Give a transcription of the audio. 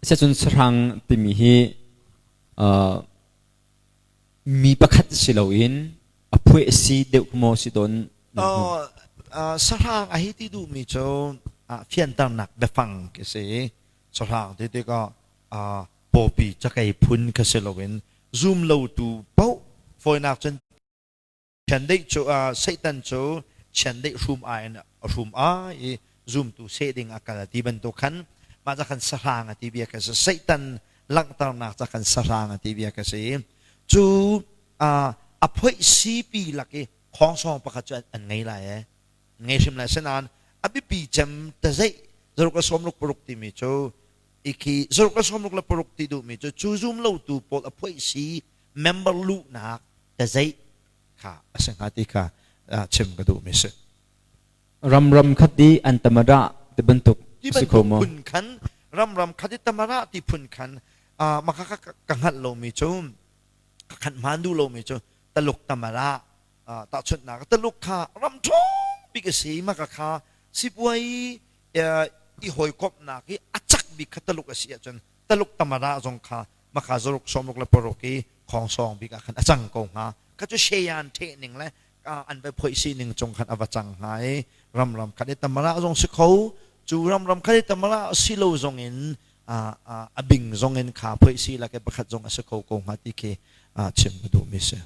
Asiahcun sahrang timi hi mi pakhat si loin a phueh si deuh maw si tawn? Sahrang a hi ti duhmi cu fianternak biafang khi si. Sahrang ti tikah pawpi cakei phun kha si loin zum lotu paoh fawinak cun Chiandeih cu Satan cu chiandeih hrum ai in a hrum ai i zumtu seh ding a kal a ti bantuk khan mah ca khan sahrang a ti bia kha si. Satan langhternak ca khan sahrang a ti bia kha si. Cu a phoih sipi lak i khawngsawng pakhat cu an ngei lai ee. An ngei hrim lai. Asinain a biapi cem tazeih zaruk le sawmruk paruk timi cu ikhi zaruk le sawmruk le paruk ti duhmi cu cu zum lotu pawl a phoih si member luhnak tazeih kha a si hnga ti kha chim ka duhmi si. Ram ram khat i an tamara ti bantuk ti si kho bantuk maw? phun khan ram ram khat i tamara ti phun khan maka ka ka hngalh lomi cu ka khan hmaan duh lomi cu Taluk tamara tahchunhnak Taluk kha ram ṭhawng bik a si maka kha sipuai i hawikomhnak i a cak bik kha Taluk a si ahcun Taluk tamara zong kha maka zaruk sawmruk le paruk i khongsawng bik ah khan a cang ko hnga kha cu sheyan the ning le an va phoih si ning cung khan a va cang hnga i ramram khat i tamara zong si kho cu ramram khat i tamara si lo zong in a bing zong in kha phoih si lak i pakhat zong a si kho ko hnga ti khi chim ka duhmi si.